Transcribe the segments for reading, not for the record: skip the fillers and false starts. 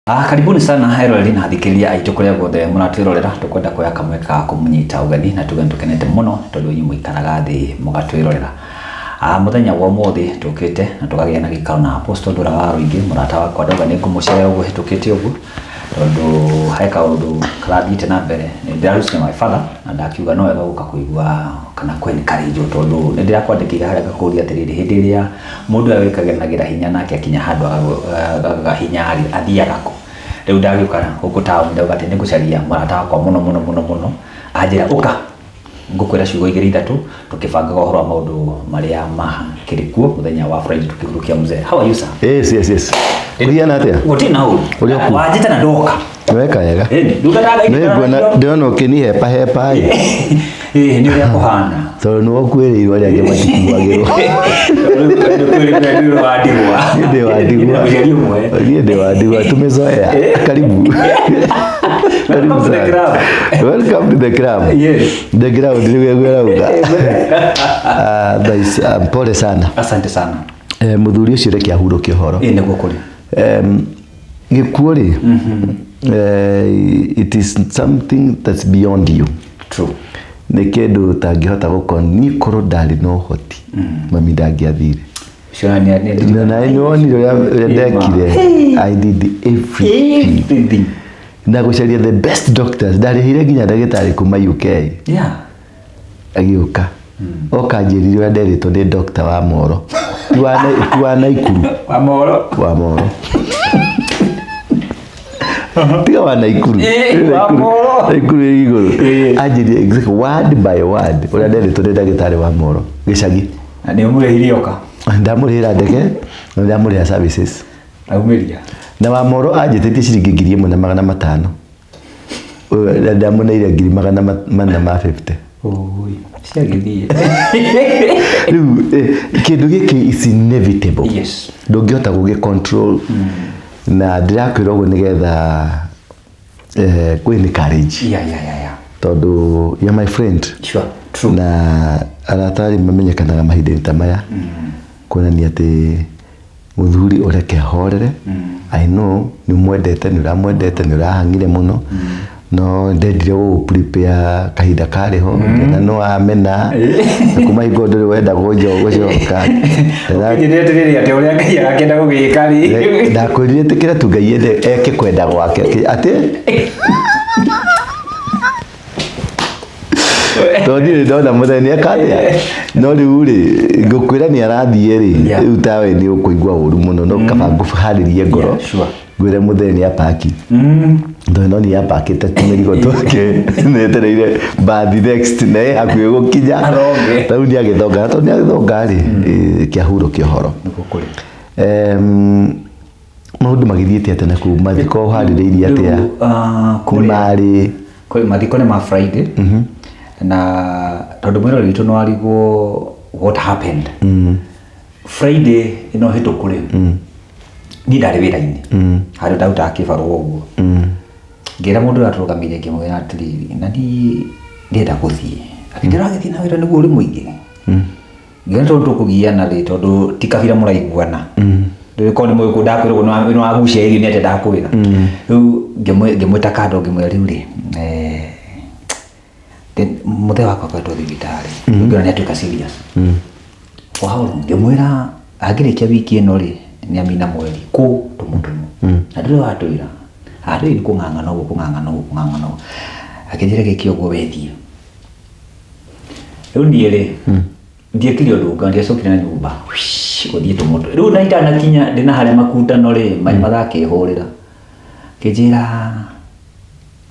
Karibuni sana eroreri na athikĩrĩria aitũ kũrĩa guothe mũratwĩrorera. Tũkwenda kuoya kamweke ga kũmũnyita ũgeni na tuge nĩtũkenete mũno tondũ inyuĩ mũikaraga thĩ mũgatwĩrorera. Mũthenya wa ũmũthĩ tũkĩte na tũkagĩa na gĩikaro na Apostle Ndũra wa Rũingĩ, mũrata wakwa. Ndauga nĩ ngũmũcerera ũguo hĩtũkĩte ũguo tondũ he kaũndũ karathiĩte na mbere. Nĩ ndĩrarucire my father na ndakiuga no wega gũka kũigua kana kũ encourage tondũ nĩ ndĩrakwandĩkĩire harĩa ngakũria atĩrĩrĩ, hĩndĩ ĩrĩa mũndũ agwĩkagĩra hinya nake akinya handũ agaga hinya rĩ, athiaga kũ? Rĩu ndagĩũka gũkũ taũni ndauga atĩ nĩngũcaria mũrata wakwa mũno mũno mũno mũno, anjĩra ũka ngũkwĩra ciugo igĩrĩ ithatũ tũkĩbangaga ũhoro wa maũndũ marĩa makĩrĩ kuo mũthenya wa Friday tũkĩhurũkia mzee. How are you, sir? Yes. Kũhiana atĩa? Gũtirĩ na ũru. Ũrĩa kuo? Wanjĩta na ndoka. Weka wega. Ĩni, ndungata ya Ngai. Nĩ nguona ndĩrona ũkĩnihepa hepa ĩ. Ĩĩ, nĩ ũrĩa kũhana. Tondũ nĩwe ũkuĩrĩirwo, arĩa angĩ matikuagĩrwo. Nĩ wa ndigwa. Niĩ ndĩ wa ndigwa. Mũciari ũmwe. Niĩ ndĩ wa ndigwa, tumezoea. Karibu. Karibu Welcome to the sana. club. Welcome to the club. Yes. The ground nĩguo ngwĩrauga. Ah, thaa ici, pole sana. Asante sana. Mũthuri ũcio reke ahurũke ũhoro. Ĩĩ, nĩguo kũrĩ. Gĩkuũ rĩ, it is something that's beyond you. True. Nĩ kĩndũ ũtangĩhota gũkorwo. Niĩ korwo ndarĩ na ũhoti, mami ndangĩathire. Ciana nĩ Na nawe nĩ wonire ũrĩa ndekire. I did everything. Everything. Na gũcaria the best doctors. Ndarĩhire nginya ndagĩtarĩ kuma UK. Agĩũka. Oka anjĩrire ũrĩa nderĩtwo nĩ doctor wa Moro. Ti wa Naikuru. Wa Moro. Wa Moro. Tiga wa Naikuru. Wa Moro. Naikuru ĩ igũrũ. Anjĩrire exactly word by word ũrĩa nderĩtwo nĩ ndagĩtarĩ wa Moro. Gĩcagi. Na nĩ ũmũrĩhire oka. Ndamũrĩhĩra ndege na ndamũrĩhĩra services. Aumĩria. Na wa Moro anjĩtĩtie ciringi 1,500. Na ndamũneire ngiri magana mana ma 50. Oi, ciagĩthiĩ. Rĩu kĩndũ gĩkĩ is inevitable. Yes. Ndũngĩhota gũgĩ control. Na ndĩrakwĩra ũguo nĩgetha kwĩ encourage. Tondũ you are my friend. Sure, true. Na arata arĩ mamenyekanaga mahinda-inĩ ta maya. Kuonania atĩ mũthuri ũreke ahorere. I know nĩ ũmwendete, nĩ ũramwendete, nĩ ũrahang'ire mũno. No ndendire gũgũ prepare kahinda karĩ ho, ngĩona no amena. Na kuma hingo ndũrĩ wenda gũcoka. Ũkĩnjĩrire atĩrĩrĩ, atĩ ũrĩa Ngai arakĩenda gũgĩka rĩ. Ndakwĩrire ĩtĩkĩra tu Ngai ende eke kwenda gwake. Atĩ tondũ niĩ ndona mũthenya nĩ eka atĩa, no rĩu rĩ, ngũkwĩra nĩ arathiĩ rĩ, rĩu tawe nĩ ũkũigua ũru mũno, no kaba ngũharĩrie ngoro. Ngwĩre mũthenya nĩ apaki, tondũ no nĩ apakĩte tũmĩrigo twake, netereire bathi next na ĩ hakuhĩ gũkinya. Athonge. Rĩu nĩ agĩthonga, na tondũ nĩ agĩthonga rĩ, kĩahurũke ũhoro. Nĩguo kũrĩ. Maũndũ magĩthiĩte atĩa na kũu mathiko, ũharĩrĩirie atĩa? Rĩu, Nĩ marĩ kũrĩ mathiko nĩ ma Friday, na tondũ mwĩrori witũ nĩ warigwo what happened Friday ĩno hĩtũku rĩ, niĩ ndarĩ wĩra-inĩ handũ ndarutaga kĩbarũa ũguo. Ngĩra mũndũ ũrĩa atũrũgamĩire, ngĩmwĩra atĩrĩrĩ, na niĩ ndĩrenda gũthiĩ. Akĩnjĩra, "Wagĩthiĩ na wĩra nĩguo ũrĩ mũingĩ?" Ngĩona tondũ tũkũgiana rĩ, tondũ ti kabira mũraiguana. Rĩu korwo nĩ mũĩ ndakwĩra ũguo nĩ wagucia irio, nĩ atĩa ndakwĩra. Rĩu ngĩmwĩta kando, ngĩmwĩra, rĩu rĩ, mũthee wakwa akoretwo thibitarĩ, ngĩona nĩ atuĩka serious. For how long? Ngĩmwĩra angĩrĩkia wiki ĩno rĩ, nĩ amina mweri kũ tũmũtũmũ. Na ndũrĩ watwĩra. Rĩu nĩ kũng'ang'ana ũguo, kũng'ang'ana ũguo, kũng'ang'ana ũguo. Akĩnjĩra gĩke ũguo wethiĩ. Rĩu niĩ rĩ, ndiekire ũndũ ũngĩ, ndiacokire na nyũmba gũthiĩ tũmũtũ. Rĩu na itanakinya ndĩna harĩa makutano rĩ, mai marakĩhũrĩra. Kĩnjĩra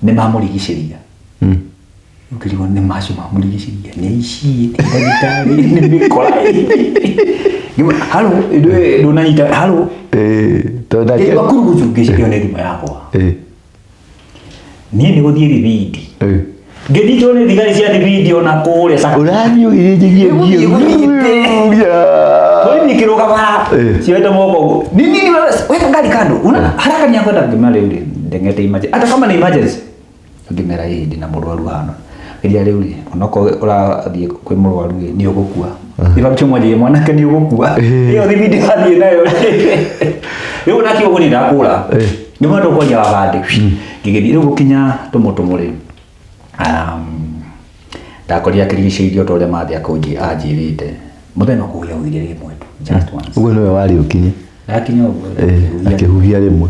nĩ mamũrigicĩria. Ngĩrigwo nĩ macio mamũrigicĩria, nĩ aici, nĩ ndagĩtarĩ, nĩ mĩkora. Ngĩmwĩra, haro, ndũnanyita, haro. Tondũ nake Ngĩigua kurugucu, ngĩciria nĩ thimũ yakwa. Niĩ nĩ gũthiĩ thibindi. Ngĩnyitwo nĩ thigari cia thibindi ona kũrĩa Saka. Ũrathiĩ ũgĩthiĩ. Gũthiĩ gũthiĩte. Borithi ikĩrũga bara. Cioete moko ũguo. Ni nini wewe, weka ngari kando. Una haraka ni ya kwenda. Ngĩmera rĩu rĩ, ndengete emergency. Hata kama ni emergency. Ngĩmera ĩĩ ndĩna mũrwaru hano. Rĩrĩa rĩu rĩ, onokorwo ũrathiĩ kwĩ mũrwaru rĩ, nĩ ũgũkua. Ĩba mwanjĩrie mwanake nĩ ũgũkua. Ĩyo thibindi wathiĩ nayo. Rĩu ona kiugo nĩ ndakũra. Nĩ mwenda kwaria wa bandĩ ngĩgĩthiĩ rĩu gũkinya tũmũtũmũ rĩ, ndakorire akĩrigicĩirio ta ũrĩa mathĩ anjĩrĩte mũthenya no kũhuhia huhirie rĩmwe tu, just once. Ũguo nĩwe warĩ ũkinye. Ndakinya ũguo Eh, akĩhuhia rĩmwe.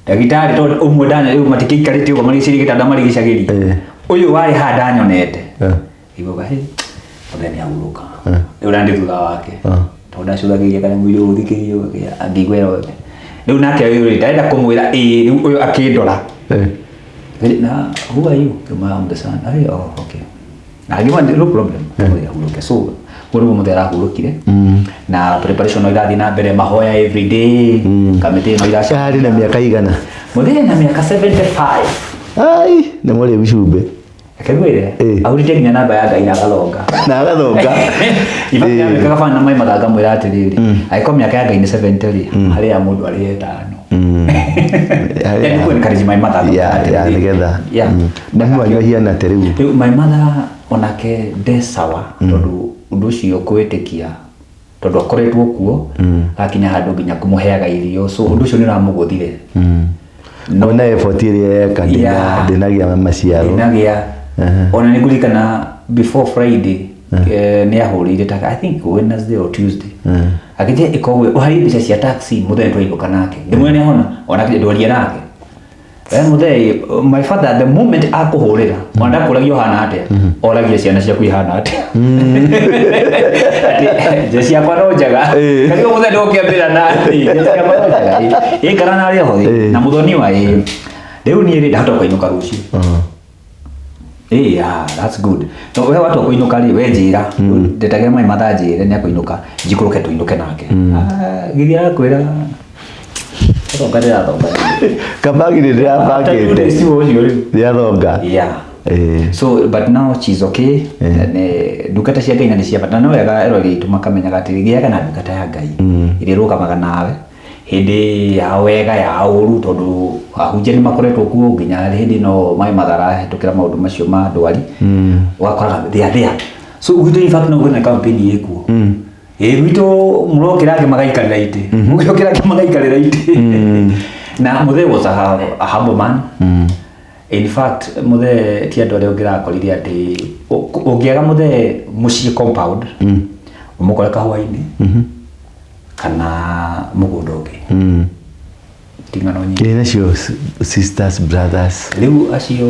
Ndagĩtarĩ tondũ ũmwe ndanya rĩu matikĩikarĩte ũguo marigicĩirie gĩtanda marigicagĩria. Ũyũ warĩ haha ndanyonete. Igũka he mũthenya nĩ ahurũka. Rĩu na ndĩ thutha wake. Tondũ ndacũthagĩrĩria kana mwĩrĩ ũthikĩirio angĩigua othe. Rĩu nake ũyũ rĩ ndarenda kũmwĩra ĩĩ rĩu ũyũ akĩndora. Na who are you? Ngĩmwĩra, I'm the son. Hey, oh, okay. Na ngĩmwĩra no problem. Mũthenya ahurũke. So ũguo nĩguo mũthenya arahurũkire. Na preparation no irathiĩ na mbere, mahoya every day. Kamĩtĩ no iraca. Arĩ na mĩaka igana? Mũthenya na mĩaka 75. Ai, nĩ mũrĩ cumbĩ. Reke ngwĩre, ahurĩtie nginya namba ya Ngai na agathonga. Na agathonga. In fact, amekaga bana na mai mathanga mwĩra atĩrĩrĩ, angĩkorwo mĩaka ya Ngai nĩ 70 rĩ, harĩ ya mũndũ arĩ ĩtano. Yani kũ encourage my mother. Ya nĩgetha. Na mwanyu ahiana atĩa rĩu? Rĩu my mother onake nde sawa, tondũ ũndũ ũcio kũwĩtĩkia, tondũ akoretwo kuo akinya handũ nginya kũmũheaga irio, so ũndũ ũcio nĩ ũramũgũthire. No na effort ĩrĩa eka ndĩnagĩa maciaro. Ndĩnagĩa. Ona nĩ ngũririkana before Friday, nĩ ahũrĩire ta I think Wednesday or Tuesday, akĩnjĩra ĩkorwo ũharie mbeca cia taxi mũthenya twainũka nake ndĩmwĩre nĩ ahona, ona ndwaria nake. We mũthee, my father, the moment akũhũrĩra ona ndakũragia ũhana atĩa, oragia ciana ciaku ihana atĩa. Atĩ njĩra ciakwa no njega. Kario mũthee ndũkĩambĩra na njĩra ciakwa no njega. Ĩ kana narĩ ho na mũthoniwa ĩ rĩu niĩ rĩ ndahota kũinũka rũciũ. Eh, yeah, that's good. No we watu kũinũka rĩ, we njĩra ndetagĩra mai mathaa njĩre nĩ akũinũka, njikũrũke tũinũke nake. Ah, githĩ arakwĩra thonga ndĩrathonga. Kabagi nĩ ndĩrabangĩte. Ũcio rĩu. Ndĩrathonga. Yeah. So but now she's okay. Nĩ ndungata cia Ngai na nĩ cia bata, na no wega erori aitũ makamenyaga atĩ gĩaga na ndungata ya Ngai ĩrĩa ĩrũgamaga nawe hĩndĩ ya wega ya ũru, tondũ ahunjia nĩ makoretwo kuo nginya hĩndĩ ĩno maĩ matharahĩtũkĩra maũndũ macio ma ndwari, ũgakoraga they are there. So gwitũ in fact no kwĩna campaign ĩkuo ĩ gwitũ, mũrokĩra angĩ magaikarĩra itĩ, mũgĩũkĩra angĩ magaikarĩra itĩ. Na mũthee was a humble man. In fact, mũthee ti andũ arĩa ũngĩrakorire atĩ ũngĩaga mũthee mũciĩ compound, ũmũkore kahũa-inĩ kana mũgũnda ũngĩ, ti ng'ano nyingĩ. Ĩ nacio sisters, brothers? Rĩu acio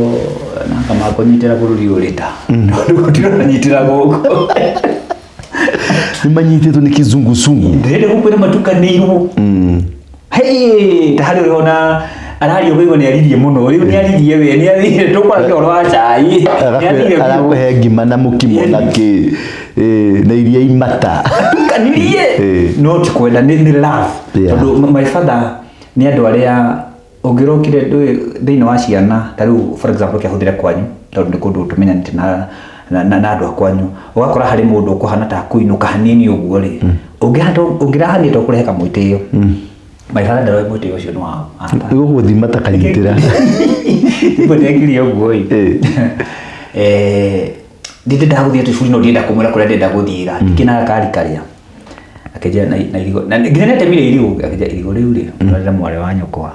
nanga makũnyitĩra bũrũri ũrĩ ta tondũ gũtiranyitĩra gũkũ. Nĩ manyitĩtwo nĩ kizunguzungu. Ndĩrenda gũkwĩra matukanĩirwo. Hey, ta harĩ ũrĩa ona araria ũkaigua nĩ aririe mũno. Rĩu nĩ aririe, we nĩ aririe, tũkwaragia ũhoro wa cai, nĩ aririe biũ. Arakũhe ngima na mũkimo na kĩ na iria imata. Tukanirie. No ti kwenda, nĩ love. Tondũ my father nĩ andũ arĩa ũngĩrokire ndũĩ thĩinĩ wa ciana ta rĩu, for example, kĩahũthĩre kwanyu, tondũ nĩ kũndũ tũmenyanĩte na andũ a kwanyu, ũgakora harĩ mũndũ ũkũhana ta kũinũka hanini ũguo rĩ, ũngĩrahanire ta ũkũrehe kamwĩtĩo, my father ndaroĩ mwĩtĩo ũcio nĩ wao. Nĩ gũgũthima ta kanyitĩra. Nĩguo ndekire ũguo ĩ. Ndĩndenda gũthiĩ tũcukuru, no ndĩrenda kũmwĩra kũrĩa ndĩrenda gũthiĩra ndikĩnaga kari karĩa akĩnjĩra na irigũ na nginya nĩatemire irigũ, akĩnjĩra irigũ rĩu rĩ twarĩra mwarĩ wa nyũkwa.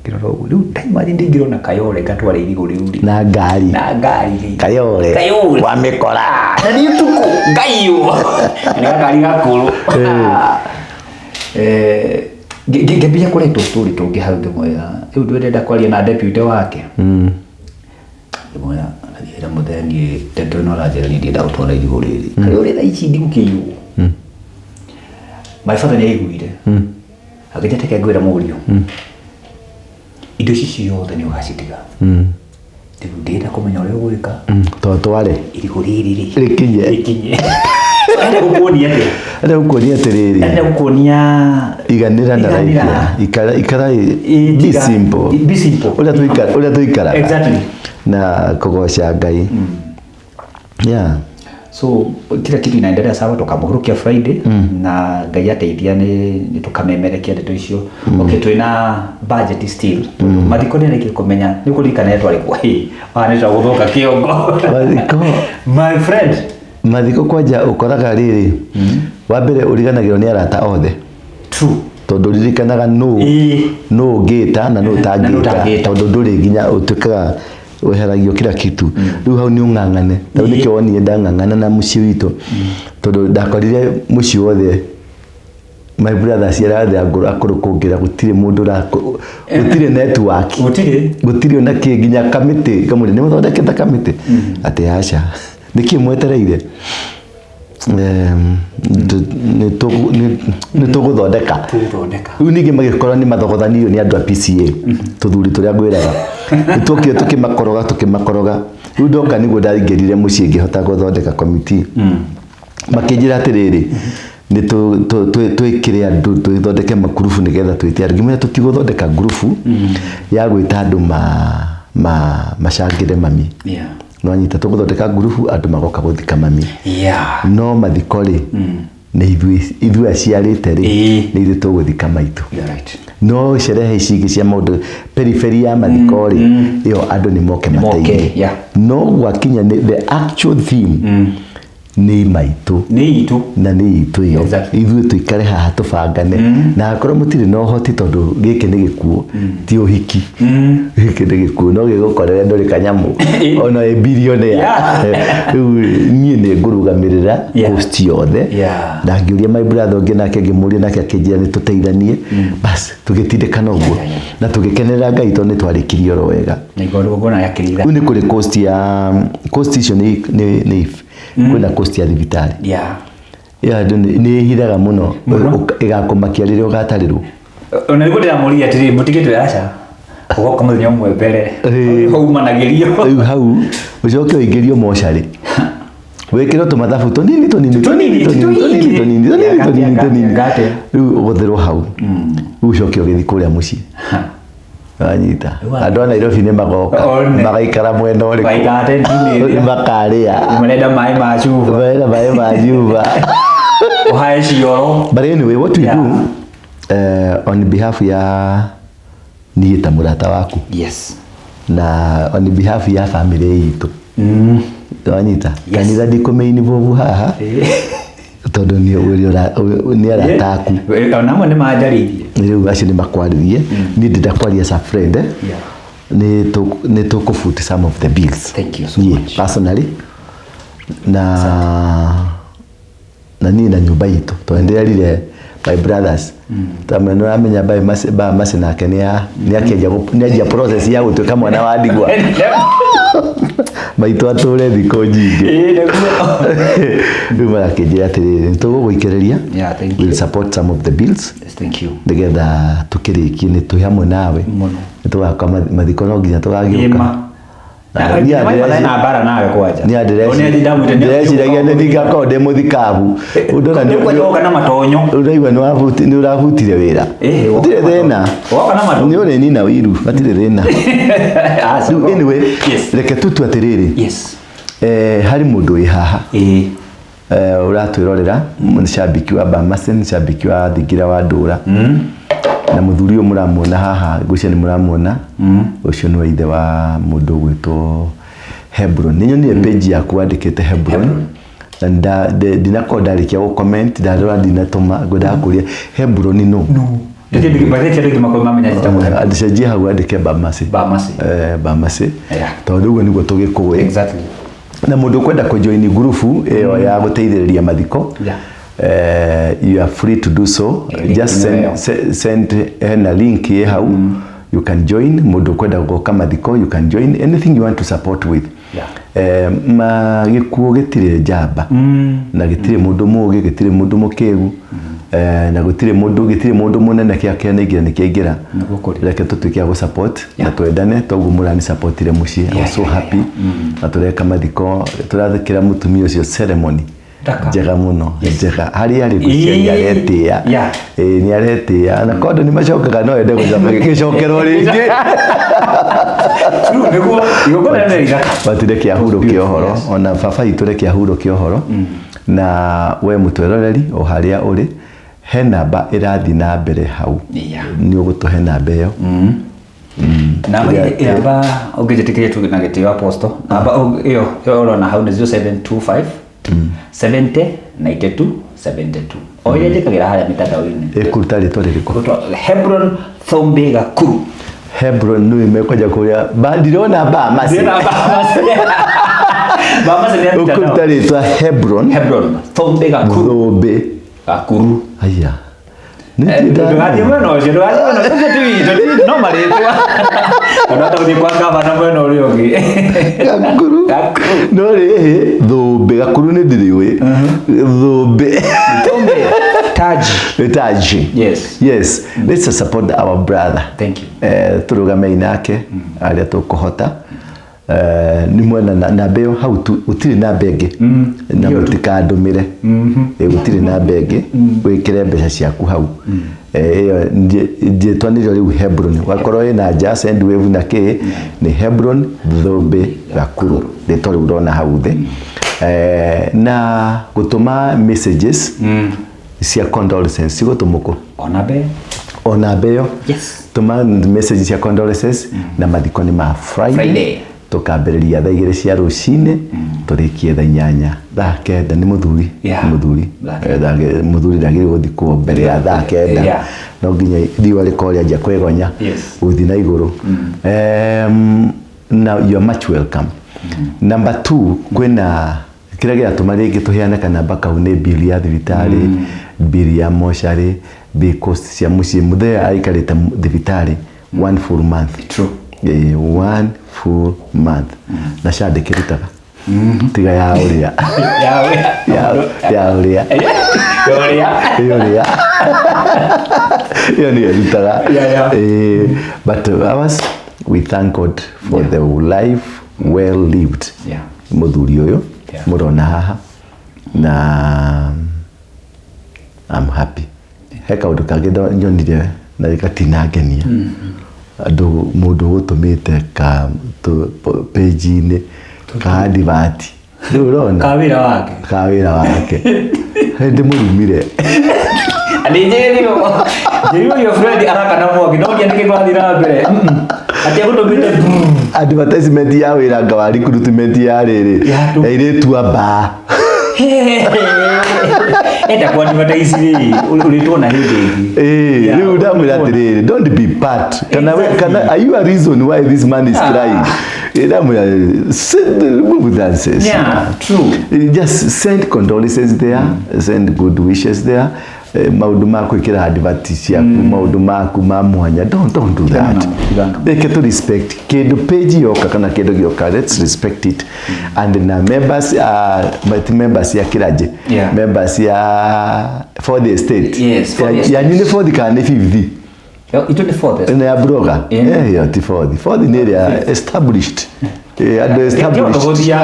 Ngĩrora ũguo rĩu ndaimagine ndingĩrona Kayole ngatwara irigũ rĩu rĩ na ngari. Na ngari rĩ. Kayole. Kayole. Wa mĩkora. Na nĩ ũtukũ ngaiywo na nĩ gakari gakũrũ. Ngĩambia kũreta tũstory tũngĩ hau, ngĩmwĩra rĩu ndĩrenda kwaria na deputy wake. Ngĩmwĩra ĩra mũthee niĩ ndeto ĩno aranjĩra niĩ ndienda gũtwara irigũ rĩrĩ Kayole thaa ici ndigũkĩiywo. My father nĩ aiguire, akĩnjĩra teke ngwĩra mũriũ, indo ici ciothe nĩ ũgacitiga, rĩu ndĩrenda kũmenya ũrĩa ũgwĩka. To tware irigũ rĩrĩ rĩ rĩkinye. Rĩkinye. Enda gũkuonia atĩa? Enda gũkuonia atĩrĩrĩ. Enda gũkuonia iganĩra na life. Iganĩra. Ya ikara ikara. Ĩ, be simple. Be simple. Ũrĩa tũikaraga na kũgoca Ngai, yeah. So kila kitu inaendelea sawa, tukamũhurũkia Friday na Ngai ateithia nĩ tũkamemerekia ndeto icio. Okay, twĩna budget still, mathiko nĩ arĩkia kũmenya nĩ kũririkana twarĩ kwa nĩ twagũthũka kĩongo. Mathiko. My friend. Mathiko kwanja ũkoraga rĩrĩ, wa mbere ũriganagĩrwo nĩ arata othe. True. Tondũ ririkanaga nũ nũ ũngĩta na nũ Na nũ ũtangĩta. Ũtangĩta. Tondũ ndũrĩ nginya ũtuĩkaga weheragio kila kitu. Rĩu hau nĩ ũng'ang'ane. Rĩu nĩkĩo wonire ndang'ang'ana na mũciĩ witũ, tondũ ndakorire mũciĩ wothe, my brothers arĩa othe akũrũ akũrũ kũngĩra, gũtirĩ mũndũ gũtirĩ network. Gũtirĩ. Gũtirĩ ona kĩ, nginya kamĩtĩ kamũrĩ nĩ mũthondekete kamĩtĩ atĩ aca, nĩkĩ mwetereire? Nĩ tũgũthondeka. Tũgũthondeka. Rĩu ningĩ magĩkorwo nĩ mathogothanĩirio nĩ andũ a PCA, tũthuri tũrĩa ngwĩraga, nĩ tuokire tũkĩmakoroga tũkĩmakoroga. Rĩu ndoka nĩguo ndaingĩrire mũciĩ, ngĩhota gũthondeka committee. Makĩnjĩra atĩrĩrĩ, nĩ twĩkĩre andũ, tũthondeke makurubu nĩgetha twĩte andũ. Ngĩmwĩra tũtigũthondeka ngurubu ya gwĩta andũ macangĩre mami. Nwanyita, tũgũthondeka ngurubu andũ magoka gũthika mami. No mathiko rĩ, nĩ ithuĩ aciarĩte rĩ, nĩ ithuĩ tũgũthika maitũ. You're right. No sherehe ici ingĩ cia maũndũ periphery ya mathiko rĩ, ĩyo andũ nĩ moke Nĩ moke, mateithie. No gwakinya nĩ the actual theme, nĩ maitũ. Nĩ itũ. Na nĩ itũ ĩyo. Ithuĩ tũikare haha tũbangane, na akorwo mũtirĩ na ũhoti, tondũ gĩkĩ nĩ gĩkuũ, ti ũhiki. Gĩkĩ nĩ gĩkuũ, no gĩgũkorere ndũrĩ kanyamũ ona ĩ billionaire. Rĩu niĩ nĩ ngũrũgamĩrĩra cost yothe. Na ngĩũria my brother ũngĩ, nake ngĩmũria, nake akĩnjĩra nĩ tũteithanie. Bas, tũgĩtindĩkana ũguo na tũgĩkenerera Ngai tondũ nĩ twarĩkirie oro wega. Na igongona rĩakĩrĩ Rĩu nĩ kũrĩ cost ya cost icio, nĩ kwĩna cost ya thibitarĩ. Ĩyo andũ nĩ ĩhithaga mũno. Mũno. Ĩgakũmakia rĩrĩa ũgatarĩrwo. Ona nĩguo ndĩramũria atĩrĩrĩ, mũtigĩtwe aca ũgoka mũthenya ũmwe mbere haumanagĩrio. Rĩu hau ũcoke ũingĩrio mocarĩ, wĩkĩrwo tũmathabu tũnini tũnini tũnini tũnini tũnini tũnini tũnini tũnini tũnini. Ngate. Rĩu ũgũthĩrwo hau, rĩu ũcoke ũgĩthiĩ kũrĩa mũciĩ. Wanyita, andũ a Nairobi nĩ magoka. One. Magaikara mwena ũrĩkũ? Magaikara tent-inĩ ĩrĩa. Makarĩa. Marenda maĩ ma cuba. Marenda maĩ ma cuba. Ũhae cioro. But anyway, what we do, on behalf ya niĩ ta mũrata waku na on behalf ya family itũ, wanyita, kanitha ndikũmĩ-involve haha tondũ nĩ arata aku. Ona amwe nĩ manjarĩirie. Rĩu acio nĩ makwarĩrie, niĩ ndĩrenda kwaria as a friend, eh? Nĩ tũkũfoot some of the bills. Thank you so Niĩ much. personally na niĩ na nyũmba itũ, tondũ ndĩrerire my brothers tamwe, nĩ ũramenya ba masi nake nĩ akĩanjia nĩ anjia process ya gũtuĩka mwana wa ndigwa, maitũ atũre thikũ nyingĩ. Ĩĩ, nĩguo. Rĩu marakĩnjĩra atĩrĩrĩ, nĩ tũgũgũikĩrĩria. Yeah, thank We'll you. support some of the bills Yes, thank you. nĩgetha tũkĩrĩkie, nĩ twĩ hamwe nawe. Mũno. Nĩ tũgaka mathiko, no nginya tũgagĩũka. Ĩma. Na niĩ Na mbara nawe kwanja. Niĩ ndĩreciragia nĩ ndingakorwo ndĩ mũthikabu ũndũ ona Woka na matonyo. Ũraigua nĩ ũrabutire wĩra. Gũtirĩ thĩna. Woka na matonyo. Nĩ ũrĩnina wiru, hatirĩ thĩna. Aca. Rĩu anyway, reke tutue atĩrĩrĩ, harĩ mũndũ wĩ haha ũratwĩrorera, nĩ shabiki wa Bamasin, shabiki wa Thingira wa Ndũra, na mũthuri ũyũ mũramuona haha, ngwĩciria nĩ mũramuona, ũcio nĩwe ithe wa mũndũ ũgwĩtwo Hebron. Nĩ nyonire page yaku wandĩkĩte Hebron na ndinakorwo ndarĩkia gũ comment, ndarora ndinatũma, ngwendaga kũria Hebron nũ. Ndĩkĩte andũ aingĩ makorwo mamenya njĩtagwo Hebron. Andicenjie hau andĩke Bamasi. Bamasi. Bamasi. Tondũ ũguo nĩguo tũgĩkũĩ. Na mũndũ ũkwenda kũjoin ngurubu ĩyo ya gũteithĩrĩria mathiko, you are free to do so. Link Just nĩ send, ĩyo. send hena link ĩ hau, you can join. Mũndũ ũkwenda gũka mathiko, you can join. Anything you want to support with. Ma gĩkuũ gĩtirĩ njamba na gĩtirĩ mũndũ mũũgĩ, gĩtirĩ mũndũ mũkĩgu, na gũtirĩ mũndũ, gĩtirĩ mũndũ mũnene. Kĩa nĩingĩra nĩ kĩaingĩra. Nĩguo kũrĩ. Reke tũtuĩke a gũ support na twendane toguo mũrani supportire mũciĩ. I was so happy. Na tũreka mathiko, tũrathikĩra mũtumia ũcio ceremony Thaka. Njega mũno, njega harĩa arĩ, ngwĩciria nĩ aretĩĩa. Ĩĩ, nĩ aretĩĩa, na kondo nĩ macokaga, no ende gũcoka gĩcokerwo rĩngĩ. True, nĩguo igongona rĩrĩ ithaka. But reke ahurũke ũhoro, ona baba itũ reke ahurũke ũhoro. Na we mũtweroreri o harĩa ũrĩ, he namba ĩrathiĩ na mbere hau. Nĩ ũgũtũhe namba ĩyo. Namba namba ũngĩnjĩtĩkĩria tu na gĩtĩo, Apostle, namba ĩyo ĩyo ũrona hau nĩ 0725. 70 92 72 o iria njĩkagĩra harĩa mĩtandao-inĩ. Ĩkũruta rĩtwa rĩrĩkũ? Ĩgũtwo Hebron Thũmbĩ Gakuru. Hebron nĩ mekwenja kũrĩa ba ndirona ba masi. Ndĩrona Bahamasi. Bahamasi nĩ ya Ũkũruta mĩtandao. rĩtwa Hebron Hebron Thũmbĩ Gakuru. Thũmbĩ. Gakuru. Aya. Ndũgathiĩ mwena ũcio, ndũgathiĩ mwena ũcio, ti witũ, ti witũ, no marĩtwa. Ona hata gũthiĩ kwa gavana mwena ũrĩa ũngĩ. Gakuru. Gakuru. No rĩhĩ Thũmbĩ Gakuru nĩ ndĩrĩũĩ. Thũmbĩ. Thũmbĩ. Taji. Nĩ Taji. Yes. Yes. Let's support our brother. Thank you. Tũrũgamei nake arĩa tũkũhota. Nĩ mwena namba ĩyo hau tu gũtirĩ namba ĩngĩ na mũtikandũmĩre. Gũtirĩ namba ĩngĩ wĩkĩre mbeca ciaku hau. Ĩyo njĩtwa nĩrĩo rĩu Hebron, wakorwo ĩna nja Sendwave na kĩ nĩ Hebron Thũmbĩ Gakuru, rĩtwa rĩu ũrona hau thĩ. Na gũtũma messages cia condolences cigũtũmwo kũ? O namba ĩyo. O namba ĩyo. Yes. Tũma message cia condolences na mathiko nĩ ma Friday. Friday. Tũkambĩrĩria thaa 2 cia rũcinĩ tũrĩkie thaa 8, thaa 9 nĩ mũthuri. Yeah. Mũthuri. Thaa 9. Mũthuri ndagĩrĩirwo gũthikwo mbere ya thaa 9. Yeah. No nginya riũa rĩkorwo rĩanjia kwĩgonya. Yes. Gũthiĩ na igũrũ. Now you are much welcome. Number 2, kwĩna kĩrĩa gĩratũma rĩngĩ tũheane kanamba kau nĩ bill ya thibitarĩ, bill ya mocarĩ, bill cost cia mũciĩ. Mũthee aikarĩte thibitarĩ 1 full month. True. 1 full month. Na SHA ndĩkĩrutaga. Tiga ya ũrĩa. Ya ũrĩa. Ya ũrĩa. Ya ũrĩa. Ya ũrĩa. Ĩyo nĩyo ĩrutaga. Yeah, yeah. But ours, we thank God for the life well lived. Yeah. Mũthuri ũyũ Yeah. mũrona haha na I'm happy. He kaũndũ kangĩ nyonire na gatinangenia. Andũ mũndũ ũgũtũmĩte ka page-inĩ ka advert. Rĩu ũrona? Ka wĩra wake. Ka wĩra wake. Hĩndĩ mũrumire. Nĩ njĩrirwo your friend arakana mwaki, no ndiandĩke kũrathiĩ na mbere. Atĩ agũtũmĩte advertisement ya wĩra nga wa recruitment ya rĩrĩ. Ya andũ. Airĩtu a mbaa. Enda ku advertise rĩ, ũrĩtwo na hĩndĩ ĩngĩ. Eh, rĩu ndamwĩra atĩrĩrĩ, don't be part. Kana we, Exactly. kana are you a reason why this man is Ah. crying? Ndamwĩra, send, remove that sense. Yeah, true. Just send condolences there, send good wishes there. Maũndũ ma gwĩkĩra advert ciaku, maũndũ maku ma mwanya, don't do that. Tigana. Reke tu respect kĩndũ page yoka kana kĩndũ gĩoka, let's respect it. And na members, but members ya kĩranjĩ, Yeah. members ya for the estate. Yes, for the Ya estate. yanyu nĩ fourth kana nĩ fifth? Yo, itũ nĩ fourth. Ĩno ya blogger. Yeah. Ĩyo ti fourth. Fourth nĩ ĩrĩa established. Andũ established. Tũgũthia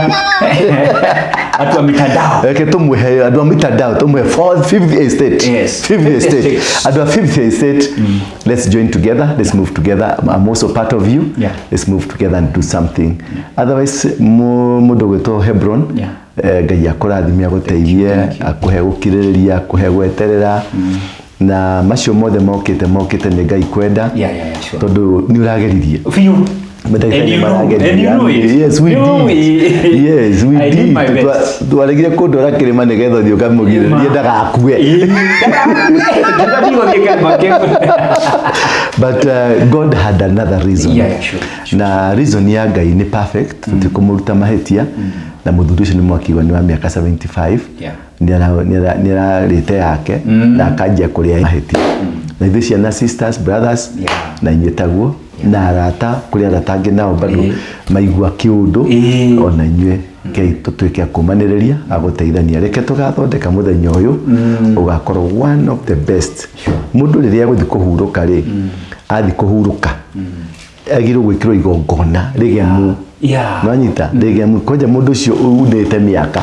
andũ a mitandao. Reke tũmũhe andũ a mitandao, tũmũhe fourth, fifth estate. Yes, Fifth fifth estate. estate. Andũ a fifth estate, let's join together, let's move together. I'm also part of you. Yeah. Let's move together and do something. Otherwise, mũndũ gwĩtwo Hebron, Yeah. Ngai akũrathime, agũteithie, Thank you. akũhe gũkirĩrĩria, akũhe gweterera. Na macio mothe mokĩte nĩ Ngai kwenda. Yeah, yeah, yeah, sure. Tondũ nĩ ũrageririe. Biũ. But And you know, and you know it. Yes, we You know did. it. Yes, we I did did. my best. Twaregire kũndwara kĩrĩma nĩgetha ũthiĩ ũkamũgirĩrĩrie ndagakue. But God had another reason. Yeah, yeah, sure, sure. Na reason ya Ngai nĩ perfect, tũtikũmũruta mahĩtia. Na mũthuri ũcio nĩ mwakiuga nĩ wa mĩaka 75. Yeah. Nĩ ararĩte yake na akanjia kũrĩa mahĩtia. Na ithuĩ ciana, sisters, brothers, Yeah. na inyuĩ taguo, na arata, kũrĩ arata angĩ nao bado maigua kĩũndũ, ona inyuĩ kei tũtuĩke a kũmanĩrĩria, agũteithania. Reke tũgathondeka mũthenya ũyũ ũgakorwo one of the best. Mũndũ rĩrĩa agũthiĩ kũhurũka rĩ, athiĩ kũhurũka agĩrĩirwo gwĩkĩrwo igongona rĩgemu. Yeah. Nwanyita rĩgemu kwanja mũndũ ũcio unĩte mĩaka,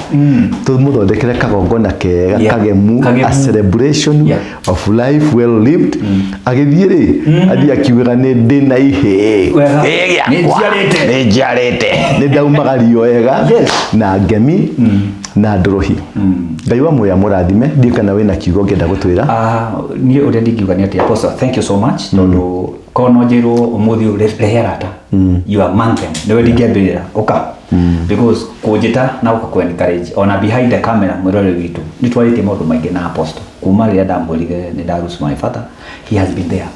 tũmũthondekere kagongona kega, Yeah. kagemu, Kagemu. a celebration Yeah. of life well lived. Agĩthiĩ rĩ, athiĩ akiugaga nĩ ndĩ na ihĩĩ. Wega. Ĩ gĩakwa. Nĩ njiarĩte. Nĩ njiarĩte. Nĩ ndaumagario wega Yes. na ngemi na ndũrũhi. Ngai wa muoyo amũrathime. Ndiũĩ kana wĩna kiugo ũngĩenda gũtwĩra. Niĩ ũrĩa ndingiuga nĩ atĩ, Apostle, thank you so much, tondũ korwo no njĩrwo ũmũthĩ ũyũ rehe arata, you are among them, nĩwe ndingĩambĩrĩra ũka. Because kũnjĩta na gũka kũ encourage ona behind the camera, mwĩroreri witũ, nĩ twarĩtie maũndũ maingĩ na Apostle kuma rĩrĩa ndamwĩrire nĩ nda lose my father. He has been there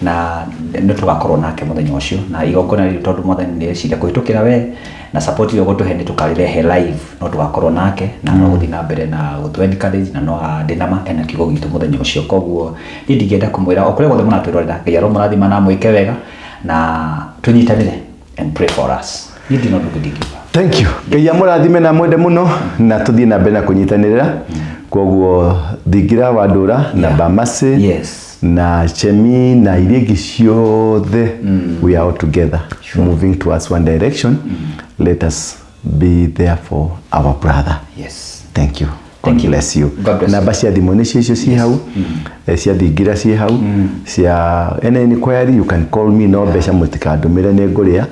na nĩ tũgakorwo nake mũthenya ũcio na igongona rĩu, tondũ Mwathani nĩ eciria kũhĩtũkĩra we na support ĩyo gũtũhe, nĩ tũkarĩrehe live. No tũgakorwo nake na no gũthiĩ na mbere na gũtũ encourage na no ndĩ nama ena kiugo gitũ mũthenya ũcio. Koguo niĩ ndingĩenda kũmwĩra o kũrĩa guothe mũratwĩrorera, Ngai aromũrathima na mwĩke wega na tũnyitanĩre and pray for us. Niĩ ndina ũndũ ũngĩ ndingiuga. Thank you. Ngai amũrathime na mwende mũno na tũthiĩ na mbere na kũnyitanĩrĩra. Koguo Thingira wa Ndũra na Bamasi na Chemi na iria ingĩ ciothe, we are all together moving towards one direction. Let us be there for our brother. Thank you. God Thank you. bless you. God bless. Namba cia thimũ nĩcio icio ciĩ hau. Cia Thingira ciĩ hau, cia any inquiry you can call me, no mbeca mũtikandũmĩre, nĩ ngũrĩa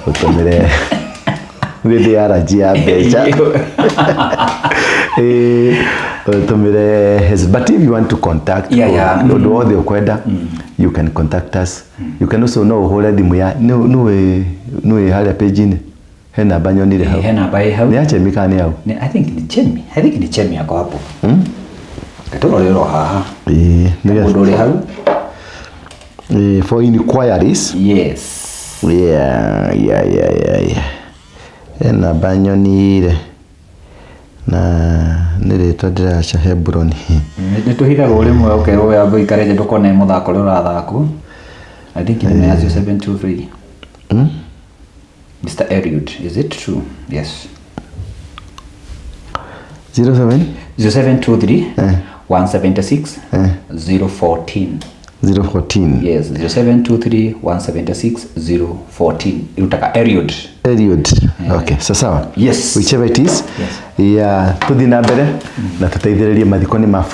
ũtũmĩre nĩ allergy ya mbeca. Ũtũmĩre but if you want to contact ũndũ wothe ũkwenda, you can contact us. You can also, no ũhũre thimũ ya nĩũĩ harĩa page-inĩ he namba nyonire hau. He namba ĩ hau. Nĩ ya Chemi kana nĩ hau? I think ni Chemi. I think ni Chemi ako hapo. Tũrorerwo haha. Ĩĩ, Mũndũ ũrĩ hau. For inquiries. Yeah. He namba nyonire na nĩ rĩtwa ndĩraca Hebron. Nĩ tũhithagwo rĩmwe ũkerwo we amba ũikare nja ndũkone mũthako ũrĩa ũrathakwo. I think ni ya 0723. Mr. Eliud, is it true? Yes. 07 0723 176 014. 014. Yes, 0723 176 014. Irutaga Eliud. Eliud. Okay, sawa. Whichever it is. Yes. Yeah, tuthi na mbere na tuteithĩrĩrie mathiko nĩ ma.